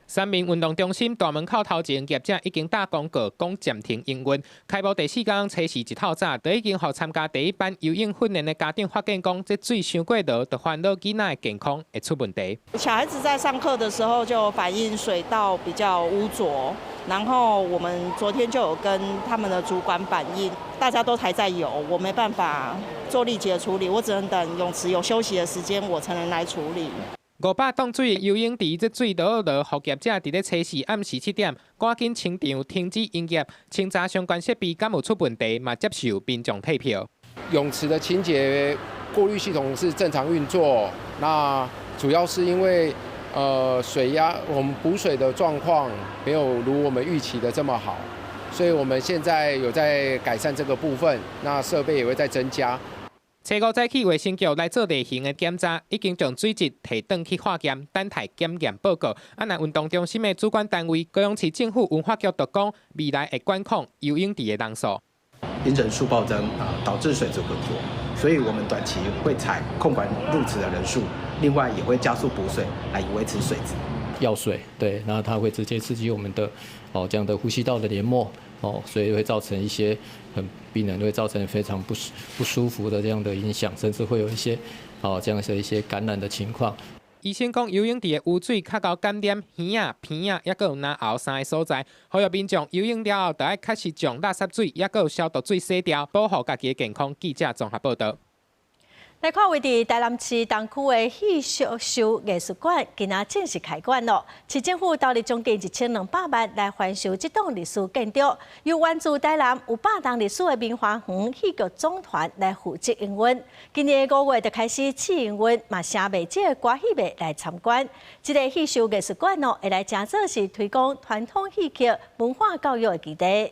S21: 三民運動中心大門口頭前，業者已經打公告，講暫停營運。開幕第四工，初四一透早，就已經予參加第一班游泳訓練的家長發現，講這水傷過濁，就煩惱囡仔的健康會出問題。
S22: 小孩子在上課的時候就反映水道比較污濁，然後我們昨天就有跟他們的主管反映，大家都還在游，我沒辦法做立即的處理，我只能等泳池有休息的時間，我才能來處理。
S21: 500噸水的游泳池，這水濁濁，予業者佇咧初四暗時7點，趕緊清場停止營業，清查相關設備敢有出問題，嘛接受民眾退票。
S26: 泳池的清潔過濾系統是正常運作，那主要是因為水壓，我們補水的狀況沒有如我們預期的這麼好，所以我們現在有在改善這個部分，那設備也會再增加。
S21: 初五早起，衛生局來做例行的檢查，已經將水質提轉去化驗，等待檢驗報告。啊，若運動中心的主管單位高雄市政府文化局就講，未來會管控游泳池的人數。
S27: 因人數暴增啊，導致水質渾濁，所以我們短期會採控管入池的人數，另外也會加速補水來維持水質。
S28: 藥水對，那它會直接刺激我們的這樣的呼吸道的黏膜，
S2: 哦，所以會造成一些很病人會造成非常不舒服的這樣的影響，甚至會有一些哦這樣的一些感染的情況。
S21: 醫生講，游泳池的污水較𠢕感染耳仔、鼻仔，抑閣有嚨喉三个所在。呼籲民眾游泳了後，著愛確實將垃圾水，抑閣有消毒水洗掉，保護家己的健康。記者綜合報導。
S1: 來看位佇台南市東區的戲秀藝術館，今仔正式開館囉。市政府投入將近1200萬來翻修這棟歷史建築，由源自台南有100年歷史的明華園戲劇總團來負責營運。今年5月就開始試營運，嘛誠袂少的歌戲迷來參觀。這个戲秀藝術館哦，會來成做是推廣傳統戲曲文化教育的基地。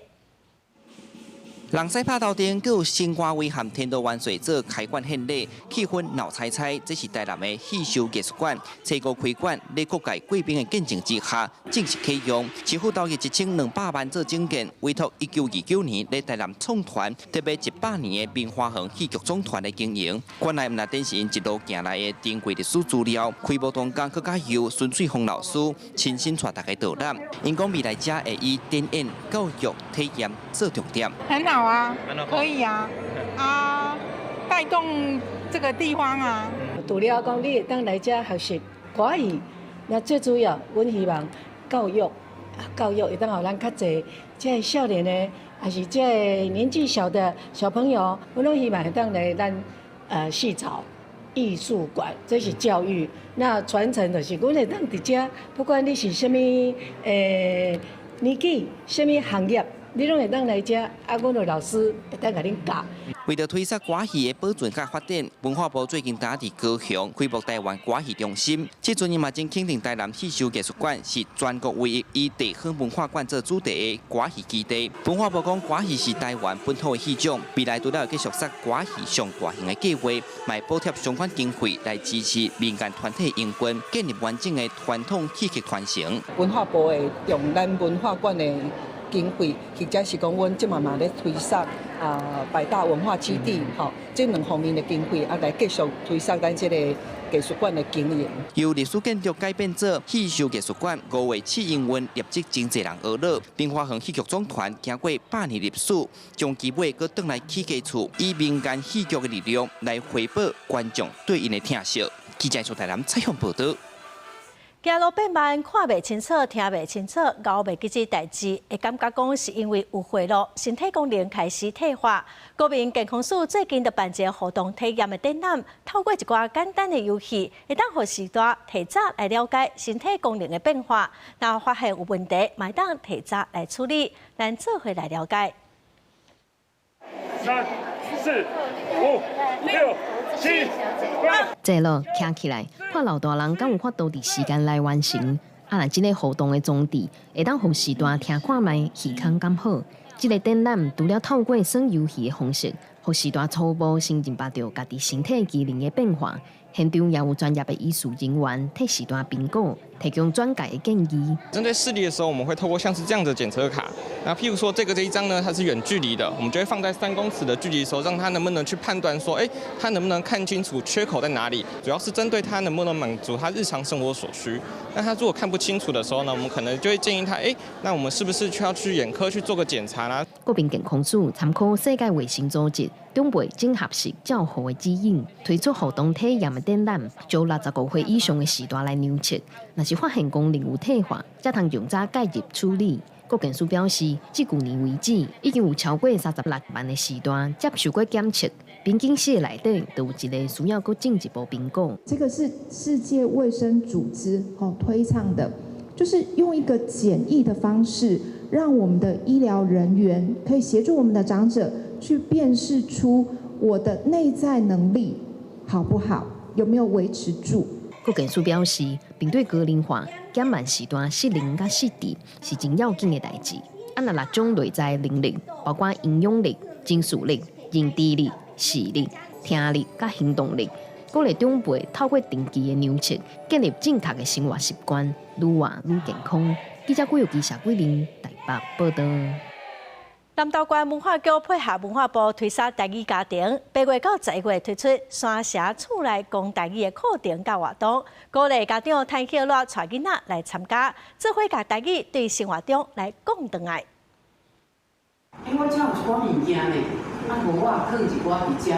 S3: 人屎拍頭頂，閣有新歌威和天道萬歲做開館獻禮，氣氛鬧彩彩。這是台南的戲秀藝術館，初五開館，佇各界貴賓的見證之下，正式啟用。市府投入1200萬做整建，委託1929年佇台南創團，特別100年的明華園戲劇總團來經營。館內毋但展示𪜶一路行來的珍貴歷史資料，開幕當天閣較由孫翠鳳老師親身帶大家導覽。𪜶講未來遮會以展演、教育、體驗做重點。
S8: 很好啊，可以啊，啊，帶動這個地方啊。
S12: 除了講你會當來遮學習歌戲，那最主要，阮希望教育，教育會當予咱較濟這个少年的，還是這個年紀小的小朋友，阮攏希望會當來咱汐草藝術館，這是教育。那傳承就是阮會當佇遮，不管你是啥物年紀，啥物行業。你攏會當來遮，啊，阮的老師會當共恁教。
S3: 為著推捒歌戲的保存佮發展，文化部最近佇高雄開幕台灣歌戲中心。這陣伊嘛真肯定台南戲秀藝術館是全國唯一以地方文化館做主題的歌戲基地。文化部講歌戲是台灣本土的戲種，未來除了會繼續設歌戲上大型的計劃，嘛會補貼相關經費來支持民間團體營運，建立完整的傳統戲曲傳承。
S14: 文化部會用咱文化館的經費，或者是講阮這馬嘛咧推捒啊百大文化基地，吼，這兩方面的經費啊，來繼續推捒咱這個藝術館的經營。
S3: 由歷史建築改變做戲秀藝術館，5月試營運，立即真濟人學樂。明華園戲劇總團經過100年歷史，將其尾閣轉來起家厝，以民間戲劇的力量來回報觀眾對𪜶的疼惜。記者從台南採訪報導。
S1: 行路變慢，看袂清楚，聽袂清楚，𠢕袂記這代誌，會感覺講是因為有歲囉，身體功能開始退化。國民健康署最近就辦一個互動體驗的展覽，透過一寡簡單的遊戲，會當予序大提早來了解身體功能的變化。若發現有問題，嘛會當提早來處理。咱做伙來了解。
S15: 三、四、五、六、七、八。
S16: 坐落徛起來，看老大人敢有法度佇時間內完成。啊，若這个互動的裝置會當予序大聽看覓耳孔敢好。這个展覽除了透過耍遊戲的方式，予序大初步先認捌著家己身體機能的變化。現場也有專業的醫事人員替序大評估，提供轉介的建議。
S17: 針對視力的時候，我們會透過像是這樣的檢測卡。那譬如說，這個這一張呢，它是遠距離的，我們就會放在3公尺的距離的時候，讓他能不能去判斷說，他能不能看清楚缺口在哪裡？主要是針對他能不能滿足他日常生活所需。那他如果看不清楚的時候呢，我們可能就會建議他，那我們是不是需要去眼科去做個檢查啦？
S16: 國民健康署參考世界衛生組織長輩整合式照護的指引，推出互動體驗的展覽，招65歲以上的序大來量測，若是發現功能有退化，才通盡早介入處理。國健署表示，至舊年為止，已經有超過36萬的序大接受過檢測，平均四個內底就有一个需要閣進一步評估。
S19: 這個是世界衛生組織推倡的，就是用一個簡易的方式，讓我們的醫療人員可以協助我們的長者去辨識出我的內在能力好不好，有沒有維持住。
S16: 國健署表示，面對高齡化，減慢序大失能佮失智是真要緊的代誌。啊，若六種內在能力，包括營養力、情緒力、認知力、視力、聽力佮行動力，鼓勵長輩透過定期的量測，建立正確的生活習慣，愈活愈健康。記者郭玉基、謝桂玲台北報導。
S1: 南投縣文化局配合文化部推捒台語家庭，8月到11月推出山城厝內講台語的課程佮活動，鼓勵家長趁歇熱帶囡仔來參加，做伙共台語對生活中來講轉來。
S4: 欸，我遮有一寡物件呢，啊，無我囥一寡佇遮，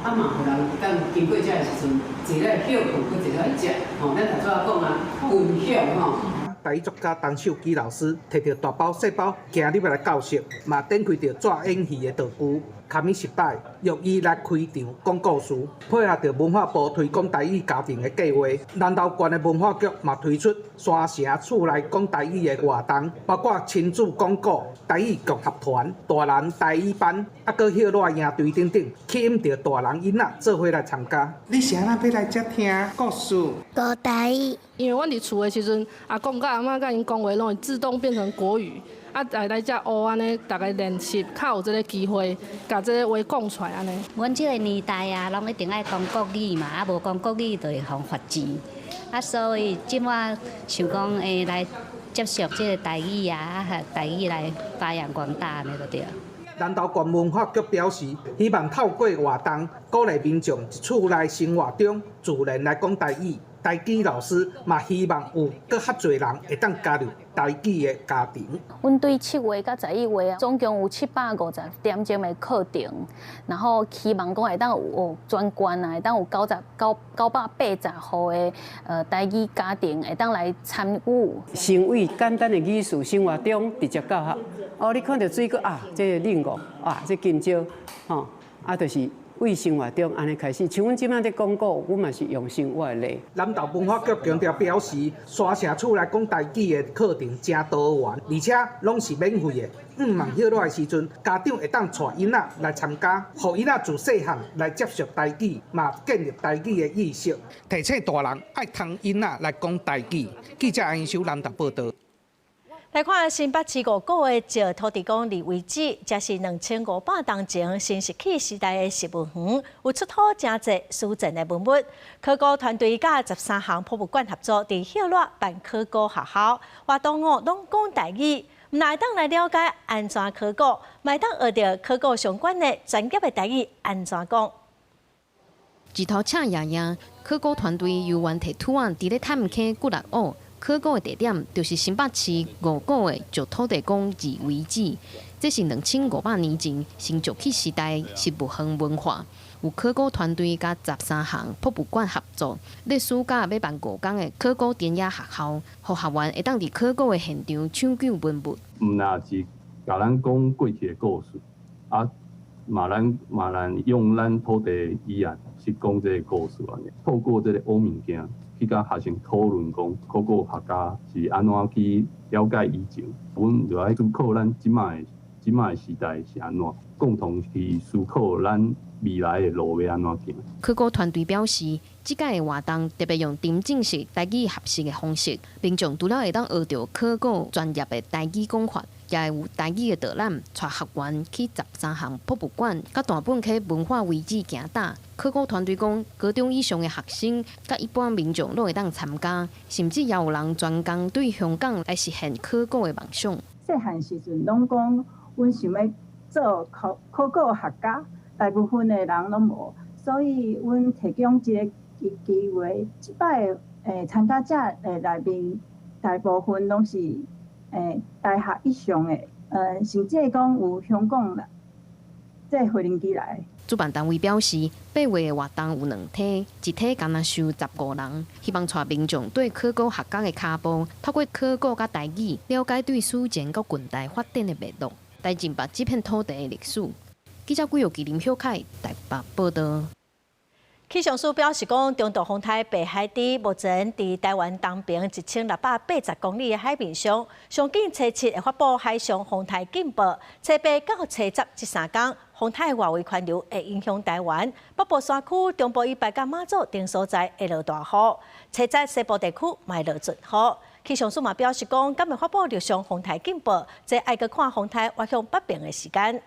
S4: 啊嘛，予人當經過遮的時陣，坐來歇睏，閣坐來食，吼，咱頭拄仔講啊，分享吼。
S27: 台語作家陳秀基老師提著大包細包行入來教室，嘛展開著紙演戲的道具，卡米失敗，用伊來開場講故事，配合著文化部推廣台語家庭的計劃，南投縣的文化局嘛推出山城厝內講台語的活動，包括親子講古、台語共合團、大人台語班，啊，閣歇熱營隊等等，吸引著大人囡仔做伙來參加。你是按怎欲來遮聽故事？
S5: 講台語。
S6: 因為阮佇厝的時陣，阿公佮阿嬤佮𪜶講話，攏會自動變成國語。啊，來遮學按呢，逐家練習，較有這个機會，共這个話講出來按呢。
S7: 阮這个年代啊，攏一定愛講國語嘛，啊，無講國語就會予罰錢。啊，所以這擺想講，欸，來接受這个台語啊，啊，台語來發揚光大，按呢就對。
S27: 南投縣文化局表示，希望透過活動，鼓勵民眾佇厝內生活中自然來講台語。台語老師嘛希望有閣較濟人會當加入台語的家庭。
S23: 阮對7月佮11月啊，總共有750點鐘的課程，然後希望講會當有全縣啊，會當有980戶的台語家庭會當來參與。
S4: 成為簡單的語事，生活中直接教學。哦，你看著水果啊，這个檸檬啊，這香蕉，吼，啊，就是。為生活中按呢開始，像阮這擺咧講古，阮嘛是用生活的例。
S27: 南投文化局強調表示，山城厝內講台語的課程誠多元，而且攏是免費的。向望歇熱的時陣，家長會當帶囡仔來參加，予囡仔自細漢來接觸台語，嘛建立台語的意識。提醒大人愛通囡仔來講台語。記者安秀南投報導。
S1: 來看新北市五股的石土地公二遺址，這是2500冬前新石器時代的植物園，有出土誠濟史前的文物。考古團隊佮13項博物館合作，佇歇熱辦考古學校活動哦，攏講台語，毋但會當來了解按怎考古，嘛會當學著考古相關的專業的台語按怎講。
S16: 日頭赤炎炎，考古團隊猶原提土仔佇咧探坑骨力挖。考古的地點就是新北市五股的石土地公二遺址，這是2500年前新石器時代植物園文化。有考古團隊佮13項博物館合作，咧暑假欲辦5工的考古田野學校，予學員會當佇考古的現場搶救文物。
S24: 毋但是共咱講過去的故事，啊，嘛咱嘛咱用咱土地語言去講這个故事按呢。透過這个挖物件，去佮學生討論講，考古學家是按怎去了解以前，阮就愛思考咱這擺的時代是按怎，共同去思考咱未來的路欲按怎行。
S16: 考古團隊表示，這擺的活動特別用沉浸式台語學習的方式，民眾除了會當學著考古專業的台語講法，也會有台語的導覽，帶學員去13項博物館，佮大本溪文化遺址行踏。考古團隊講，高中以上的學生佮一般民眾攏會當參加，甚至也有人專工對香港來實現考古的夢想。
S25: 細漢時陣攏講，阮想欲做考古學家，大部分的人攏無，所以阮提供這个機會。這擺參加者的內面，大部分攏是大學以上的，甚至講有香港來坐飛機來。
S16: 主辦單位表示，8月的活動有兩梯，一梯干焦收15人，希望帶民眾綴考古學家的跤步，透過考古佮台語，了解對史前佮近代發展的脈絡，來認識這片土地的歷史。記者紀玉記林小凱台北報導。
S1: 氣象署表示講，中度風颱白海豬目前佇台灣東爿1680公里的海面上，上緊初七會發布海上風颱警報，初八到初十這3工，風颱外圍環流會影響台灣北部山區、中部以北佮馬祖等所在會落大雨，初十西部地區嘛會落陣雨。氣象署嘛表示講，敢會發布陸上風颱警報，這愛閣看風颱倚向北爿的時間。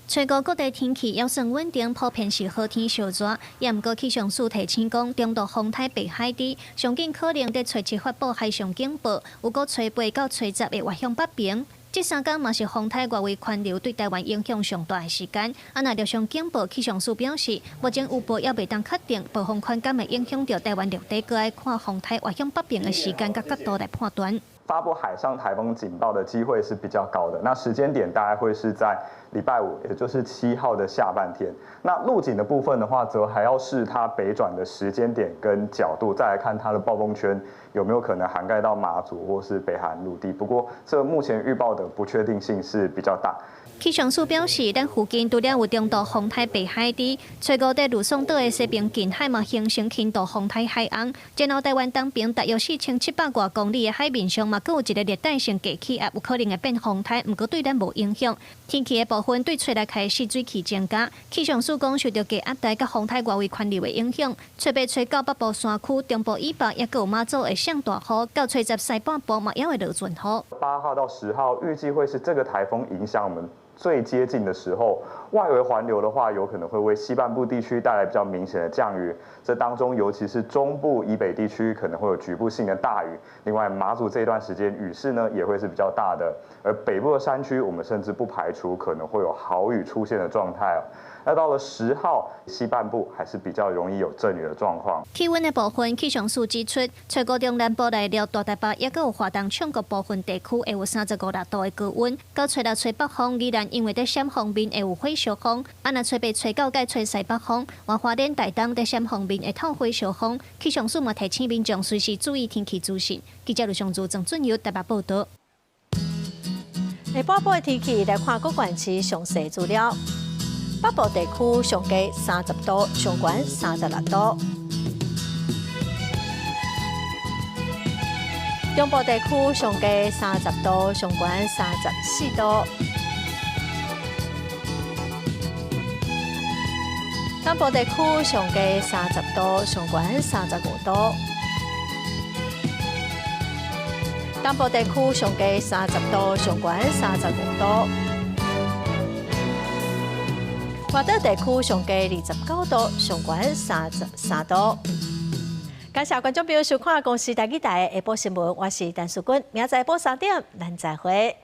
S28: 初五各地天氣猶算穩定，普遍是好天燒熱。也毋過氣象署提醒講，中度風颱白海豬上緊可能佇初七發布海上警報，有閣初八到初十會倚向北爿。這三工嘛是風颱外圍環流對台灣影響上大的時間。啊，若陸上警報，氣象署表示，目前預報猶未當確定，暴風圈敢會影響著台灣陸地，閣愛看風颱倚向北爿的時間佮角度來判斷。
S5: 發布海上颱風警報的機會是比較高的。那時間點大概會是在禮拜五，也就是7號的下半天。那陸警的部分的話，則還要視它北轉的時間點跟角度，再來看它的暴風圈有沒有可能涵蓋到馬祖或是北韓陸地。不過，這目前預報的不確定性是比較大。
S28: 氣象署表示，咱附近除了有中度風颱白海豬，初五佇呂宋島的西邊近海嘛形成輕度風颱海紅。然後台灣東邊大約4700外公里的海面上嘛，閣有一个熱帶性低氣壓，有可能會變風颱，毋過對咱無影響。天氣的部分對初六開始水汽增加，氣象署講受著低壓帶佮風颱外圍環流的影響，初八、初九北部山區、中部以北抑閣有馬祖會上大雨，到初十西半部嘛猶會落陣雨。
S5: 8號到10號預計會是這個颱風影響我們最接近的時候，外圍環流的話，有可能會為西半部地區帶來比較明顯的降雨。這當中，尤其是中部以北地區可能會有局部性的大雨。另外，馬祖這段時間雨勢呢也會是比較大的。而北部的山區，我們甚至不排除可能會有豪雨出現的狀態。那到了10號，西半部還是比較容易有陣雨的狀況。
S28: 氣溫的部分，氣象署指出，初五中南部內陸大台北，抑閣有華東唱國部分地區會有35、6度的高溫。到初六吹北風，宜蘭因為佇閃風面會有火燒風。啊，若初八、初九改吹西北風，外花蓮、台東佇閃風面會透火燒風。氣象署嘛提醒民眾隨時注意天氣資訊。記者盧尚祖、鄭俊佑台北報導。
S1: 下晡晡的天氣來看各縣市詳細資料。北部地區上低30度，上懸36度；中部地區上低30度，上懸34度；南部地區上低30度，上懸35度；東部地區上低30度，上懸35度。外島地區上低29度，上懸33度。感謝觀眾朋友收看《公視台語台》下晡新聞，我是陳淑君，明仔載晡3點，咱再會。